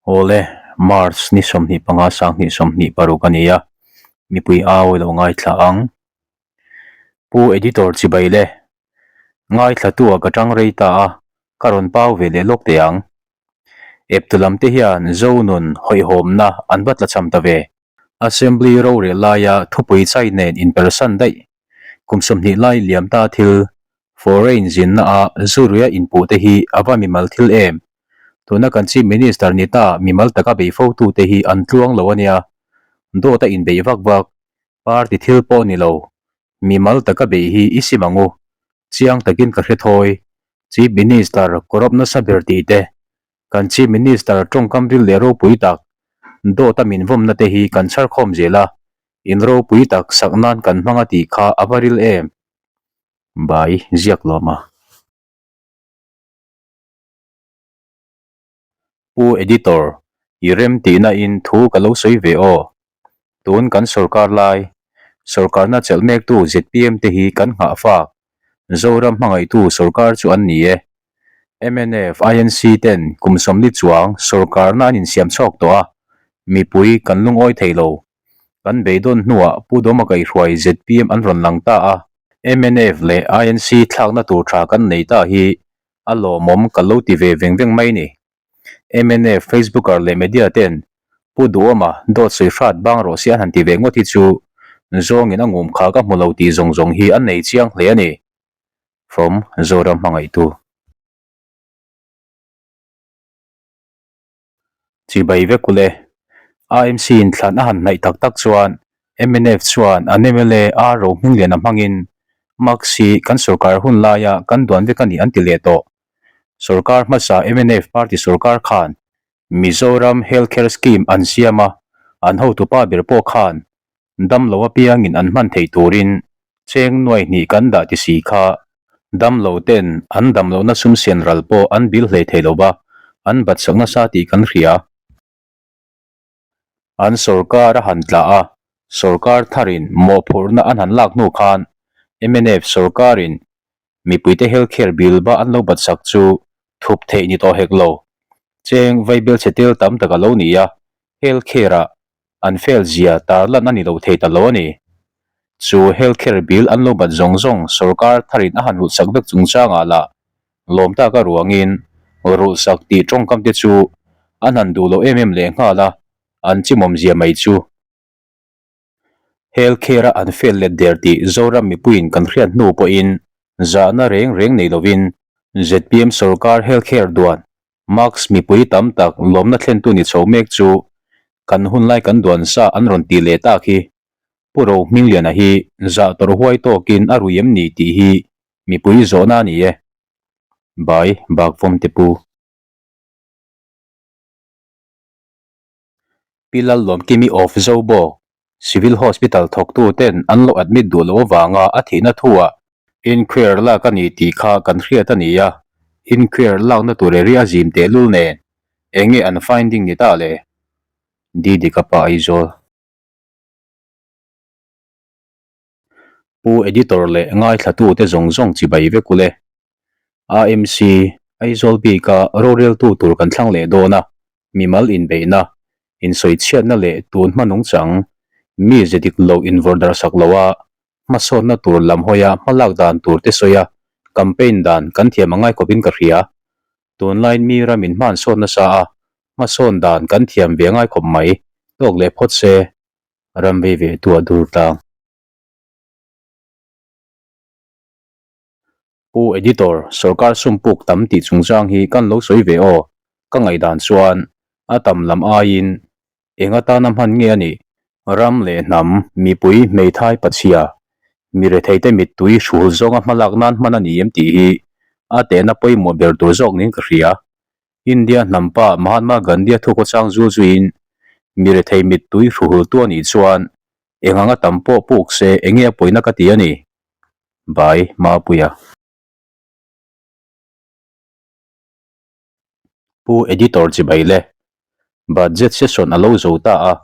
Awle, March ni 25 2026 a ni a, mipui au i lo ngaithla ang. Pu Editor chibai le, ngaithlatu ah ka tang rei ta a, ka rawn pau ve leh lawk teh ang. Eptu lam te hian Zonun hawihhawmna an va tlachham ta ve. Assembly rorel laia thupui chai nen inpersan daih. Kum 20 lai liam ta thil foreign zinna a zuruia inpuh te hi a va mimal thil em? Tuna kan Chief Minister ni ta mimal taka bei fo tu te hi an tluang lo a nia. Dawt a inbeih vak vak, party thil pawh ni lo. Mimal taka beih hi i sim ang u. Chiang takin ka hre thawi. Chief Minister corrupt nasa ber tih te, kan Chief Minister tawngkam ril leh ropui tak, dawt a min vawmna te hi kan chhar khawm zel a, in ropui tak sak nan kan hmang a tih kha a va ril em? Bai ziak lawm a. Pu Editor, i rem tihna in thu ka lo sawi ve aw. Tun kan sorkar lai, sorkarna chelh mektu zpm te hi kan nghah fak, Zoram hmangaihtu sorkar chu an ni e. Mnf, INC ten kum 40 chuang sorkarna an insiam chhawk tawh a, mipui kan lungawi thei lo. Kan beidawn hnuah Pu Dawma kaihhruai zpm an rawn lang ta a, mnf leh INC thlakna tur tha kan nei ta hi A lawmawm ka lo ti ve veng veng mai ni. Mnf Facebooker leh media ten Pu Duhawma dawt sawi hrat bang rawh se an han ti ve ngawt hi chu zawngin a ngum kha ka hmu lo tih zawng zawng hi an nei chiang hle a ni. From Zoram Hmangaihtu. Chibai vek ule. AMC in thlan a han hnaih tak tak chuan mnf chuan an mla R Rohmingliana hmangin Max hi kan sorkar hun laia kan duan vek a ni an ti leh tawh. Sorkar hmasa mnf party sorkar khan Mizoram Health Care Scheme an siam a, an hotupa ber pawh khan Damlo apiangin an hman theih turin cheng nuai hnih kan dah ti si kha damlo ten an damlohna sum sian ral pawh an bil hlei thei lo va, an bat sak nasa tih kan hria. An sorkar a han tla a, sorkar tharin mawhphurhna an han lak hnu khan mnf sorkarin mipuite health care bill ba an lo bat sak chu thup theih ni tawh hek lo. Cheng vaibel chhe tel tam tak a lo ni a, health care ah An fail zia tarlan a ni lo thei ta lo a ni. Chu health care bill an lo bat zawng zawng sorkar tharin a han rulhsak vek chungchangah lah lawm tak a ruangin rulhsak tih tawngkam te chu an han duh lo em em leh nghal a, an chimawm zia mai chu. Health care a an fail let der tih Zoram mipuiin kan hriat hnu pawhin zahna reng reng nei lovin zpm sorkar health care duan Max mipui tam tak lawmna thlentu ni chho mek chu kan hunlai kan duan sa an rawn tih leh tak hi Pu Rohmingliana hi zah tawrh huai tawkin a rui em ni tih hi mipui zawhna a ni e. Bai Bakvawm te pu. Pi Lallawmkimi of Zobawk Civil Hospital thawktu ten an lo admit duh loh avanga a thihna thuah inquire lak a ni tih kha kan hriat a ni a, inquire lakna tur area a zim tehlul nen eng nge an finding ni ta le? Didi ka pa Aizawl. Pu Editor leh ngaithlatute zawng zawng chibai vek ule. AMC, Aizawl bika roreltu tur kan thlang leh dawn a, mimal inbeihna, insawichhiatna leh tun hma nungchang, mi ze dik lo invawrh darh sak loha hmasawnna tur lam hawia hmalak dan tur te sawi a, campaign dan kan thiam a ngai khawpin ka hria. Tunlaiin mi ramin hma an sawn nasa a, hmasawn dan kan thiam ve a ngai khawp mai, tawk leh phawt se, ram vei ve tu a dur tlang. Pu Editor, sorkar sum puk tam tih chungchang hi kan lo sawi ve aw. Ka ngaihdan chuan a tam lam aiin eng atana hman nge a nih? Ram leh hnam, mipui, hmeithai pachhia, mi retheite mittui hruhul zawnga hmalak nan hman a ni em tih hi a tehna pawimawh ber tur zawk niin ka hria. India hnampa Mahatma Gandhi-a thukhawchang zul zuiin mi rethei mittui hruhultu a nih chuan Eng anga tam pawh puk se enge a pawina ka ti a ni? Bai Mapuia. Pu Editor chibai le. Budget session a lo zo ta a,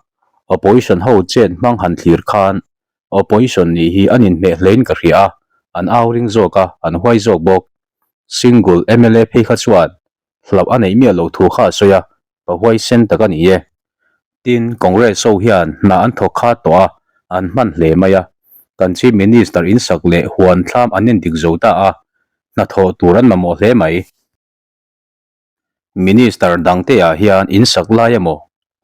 Opposition ho chet hmang han thlir khan Opposition nih hi an inhmeh hlein ka hria a, an au ring zawk a, an huai zawk bawk. Single mla phei kha chuan hlauh a neih miah lo thu kha a sawi a. Pa huaisen tak a ni e. Tin, Congress ho hian hna an thawk khat tawh a, an hman hle mai a. Kan Chief Minister insak leh huan thlam an endik zo ta a, hnathawh tur an mamawh hle mai. Minister dangte ah hian insak lai emaw,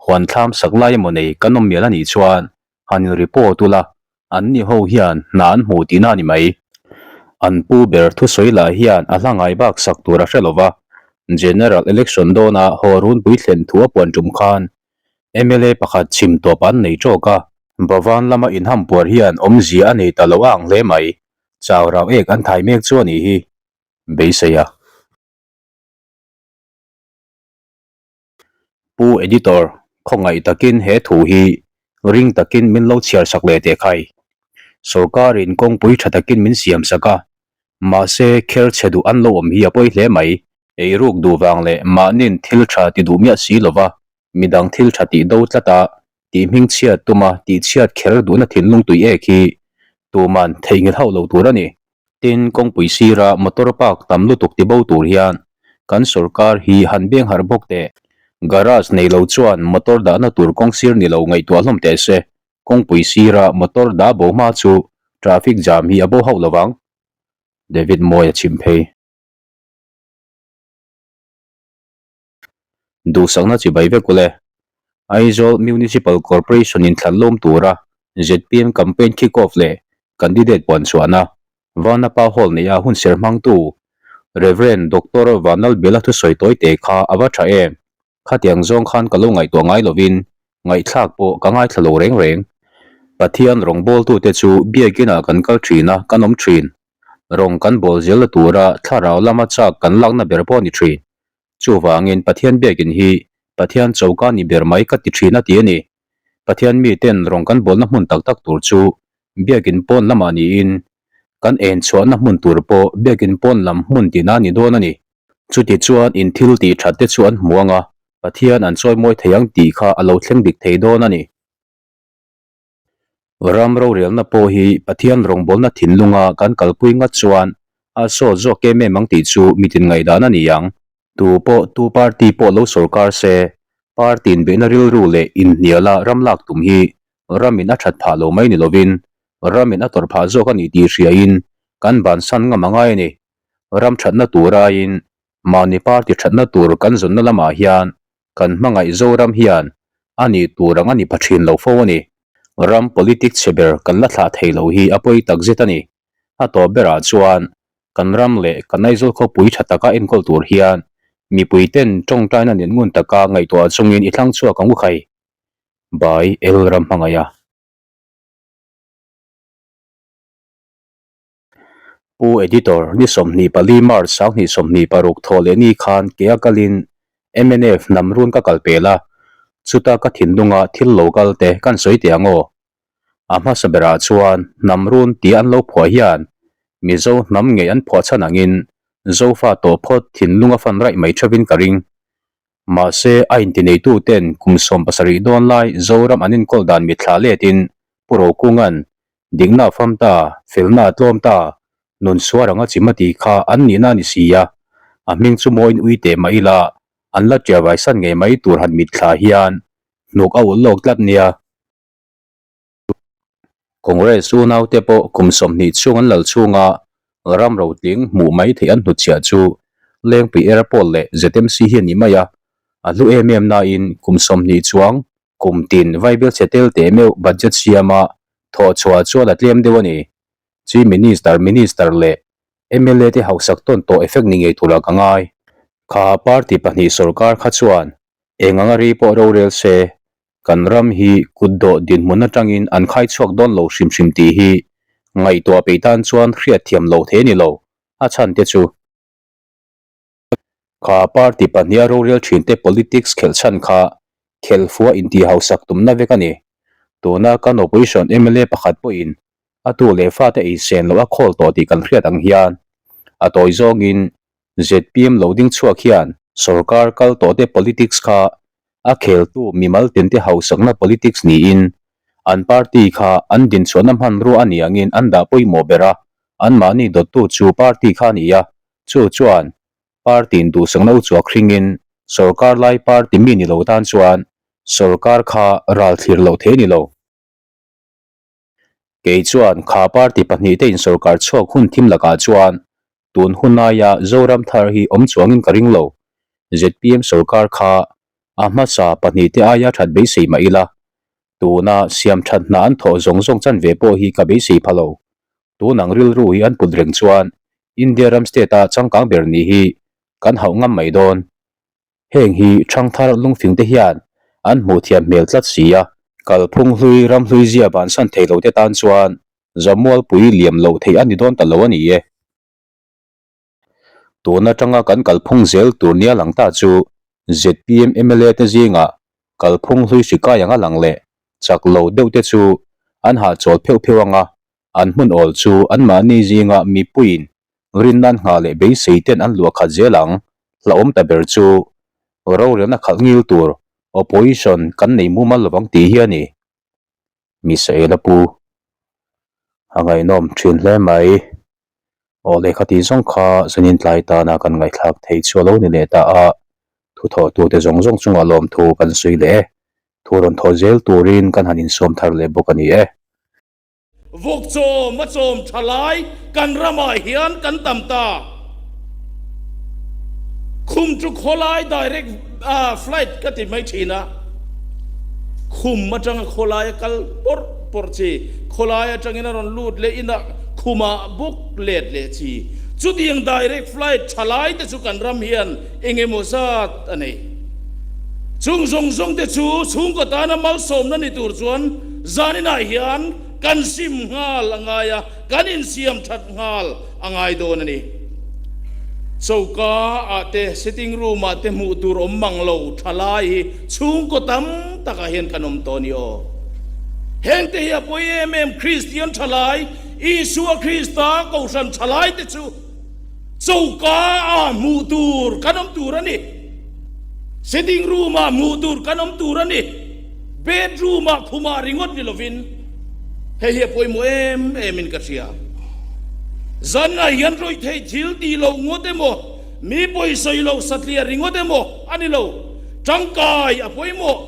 huan thlam sak lai emaw nei kan awm mial a nih chuan han in report ula, an ni ho hian hna an hmu tihna a ni mai. An pu ber thusawi lah hian a hla ngai bak sak tur a hre lova, General Election dawna haw runpui thlen thu a puan tum khan mla pakhat chhim tawp an nei tawk a. Bhavan lama inhampuar hian awmzia a nei ta lo a ang hle mai, chau rau ek an thai mek chu a nih hi, beisei a. Pu Editor, khawngaih takin he thu hi ring takin min lo chhiar sak leh teh khai. Sorkarin kawngpui tha takin min siam sak a, mahse kher chhe duh an lo awm hi a pawi hle mai. Eiruk duh vang leh mahnin thil tha ti duh miah si lova midang thil tha tih do tlat a, tih hmingchhiat tuma tihchhiat kher duhna thinlung tui ek hi tuman theihnghilh hauh lo tur a ni. Tin, kawngpui sira motor park tam lutuk ti bo tur hian kan sorkar hi han beng harh bawk teh. Garage nei lo chuan motor dahna tur kawng sir ni lo ngaihtuah hlawm teh se, kawngpui sira motor dah bo hma chu traffic jam hi a bo hauh lovang. David Mawia chhim phei. Duhsakna chibai vek ule. Aizawl Municipal Corporation in thlan lawm tura zpm campaign kick off leh candidate puan chhuahna Vanapa Hall neia hun ser hmangtu Rev. Doctor Vanlalbela thusawi tawi te kha a va tha em? Khatiang zawng khan ka lo ngaihtuah ngai lovin ngaihthlak pawh ka ngaithla lo reng reng. Pathian rawngbawltute chu biakinah kan kal thin a, kan awm thin. Rawng kan bawl zelna tura thlarau lama chak kan lakna ber pawh a ni thin. Chuvangin Pathian biakin hi Pathian choka ni ber mai ka ti thin a ti a ni. Pathian miten rawng kan bawlna hmun tak tak tur chu biakin pawn lamah niin kan en chhuahna hmun tur pawh biakin pawn lam hmun tihna a ni dawn a ni. Chuti chuan in thil tih that te chu an hmu ang a, Pathian an chawimawi thei ang tih kha a lo thleng dik thei dawn a ni. Ram rorelna pawh hi Pathian rawngbawlna thinlunga kan kalpui ngat chuan a sawt zawk em em ang tih chu mitin ngaihdan a ni ang. Tu pawh tu party pawh lo sorkar se, party inbeihna rilru leh inhniala ram lak tum hi ramin a that phah lo mai ni lovin ramin a tawrh phah zawk a ni tih hriain kan bansan ngam a ngai a ni. Ram thatna tur aiin mahni party thatna tur kan zawnna lamah hian Kan hmangaih Zoram hian a nih tur ang a ni pha thin lo fo a ni. Ram politic chhe ber kan la thlah thei lo hi a pawi tak zet a ni. A tawp berah chuan kan ram leh kan Aizawl khawpui tha taka enkawl tur hian mipui ten tawngtaina nen ngun taka ngaihtuah chungin i thlang chhuak ang u khai. By El Ramhmangaiha. Pu Editor, ni 24 March 2026 thawh leh ni khan ke a kalin mnf hnam run ka kal pel a, chuta ka thinlunga thil lo kal te kan sawi teh ang aw. A hmasa berah chuan hnam run tia an lo phuah hian Mizo hnam ngei an phuah chhan angin Zofa tawh phawt thinlung a fan raih mai theuhin ka ring. Mahse, a intineituten kum 17 dawn lai Zoram an enkawl dan mitthla letin Pu Rokunga'n Dikna a fam ta, felna a tlawm ta, nun suar anga chim a tih kha an nihna a ni si a, a hming chu mawiin ui teh mah ila, an la ṭia vaisan ngei mai tur han mitthla hian hnuk a ulh lawk tlat nia. Congress unaute pawh kum 20 chhung an lal chhunga ram rotling hmuh mai theih an hnutchhiah chu Lengpui Airport leh ZMC hi a ni mai a, a hlu em em nain kum 20 chuang Kum tin Vaibel chhe tel teh meuh budget siama thawh chhuah chuan a tlem deuh a ni. Chief Minister, Minister leh mla te hausak tawn tawh effect ni ngei turah ka ngai. Kha party pahnih sorkar kha chuan eng anga ri pawh rorel se, kan ram hi kutdawh dinhmun atangin an khai chhuak dawn lo hrim hrim tih hi ngaihtuah peih tan chuan hriatthiam loh thei a ni lo, a chhan te chu. Kha party pahniha rorel thinte politics khelh chhan kha khelhfua intih hausak tumna vek a ni. Tuna kan opposition mla pakhat pawhin a tu leh fate ei sen loh a khawl tawh tih kan hriat ang hian a tawi zawngin zpm lo ding chhuak hian sorkar kal tawhte politics kha a kheltu mimal tinte hausakna politics niin an party kha an dinchhuahna hmanrua a ni angin an dah pawimawh ber a, anmahni dawttu chu party kha a ni a. Chu chuan party in duhsakna u chuak hringin Sorkar lai party mi ni lo tan chuan sorkar kha ral thlir loh thei a ni lo. Kei chuan kha party pahnihte insorkar chhuak hun thim lakah chuan tun hun aia Zoram thar hi awm chuangin ka ring lo. Zpm sorkar kha a hmasa pahnihte aia that beisei mah ila, tuna siam that hna an thawh zawng zawng chanve pawh hi ka beisei pha lo. Tun ang rilru hi an put reng chuan India ram state-a changkang ber nih hi kan hauh ngam mai dawn. Heng hi ṭhangthar lungfing te hian an hmuh thiam hmel tlat si a. Kalphung hlui ram hlui zia bansan thei lo te tan chuan Zamualpui liam loh theih a ni dawn ta lo a ni e. Tun atanga kan kalphung zel tur nia lang ta chu zpm mla te zingah kalphung hlui hri kai anga lang leh chak lo deuh te chu an hahchawl pheuh pheuh anga an hmun awl chu anmahni zinga mipuiin rinna an nghah leh beisei ten an luah khat zel ang. Hlauhawm ta ber chu rorelna khalh ngil tur opposition kan nei mumal lovang tih hi a ni. Misael a pu a ngaihnawm thin hle mai. Aw lehkha tih zawng kha zanin tlai tana kan ngaihthlak theih chu a lo ni leh ta a, thuthawhtute zawng zawng chungah lawmthu kan sawi leh e. Thu rawn thawh zel turin kan han insawm thar leh bawk a ni e. Vawk chawm a chawm tha lai kan ramah hian kan tam ta. Khum chu khawlai direct flight ka ti mai thin a. Khum atanga khawlai a kal pawrh pawrh chi, khawlai atangin a rawn lut leh inah khumah bawk let leh chi. Chutiang direct flight tha lai te chu kan ram hian eng emaw zat a nei. Chung zawng zawng te chu chhungkaw tana malsawmna ni tur chuan zaninah hian kan sim nghal a ngai a, kan insiam that nghal a ngai dawn a ni. Choka ah te, sitting room ah te hmuh tur awm mang lo tha lai hi chhungkaw tam takah hian kan awm tawh a ni aw. Hengte hi a pawi em em Kristian tha lai, Isua Krista Kohhran tha lai te chu Choka ah hmuh tur kan awm tur a ni. Sitting room ah hmuh tur kan awm tur a ni. Bedroom ah khumah ringawt ni lovin hei hi a pawimawh em em in ka hria. Zanah hian rawih theih thil tih loh ngawt emaw, mi pawisawi loh satliah ringawt emaw a ni lo. Tangkai a pawimawh.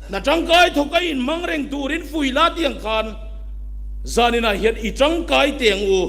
Hna tangkai thawk a inhmang reng turin fuih la tiang khan zaninah hian i tangkai teh ang u.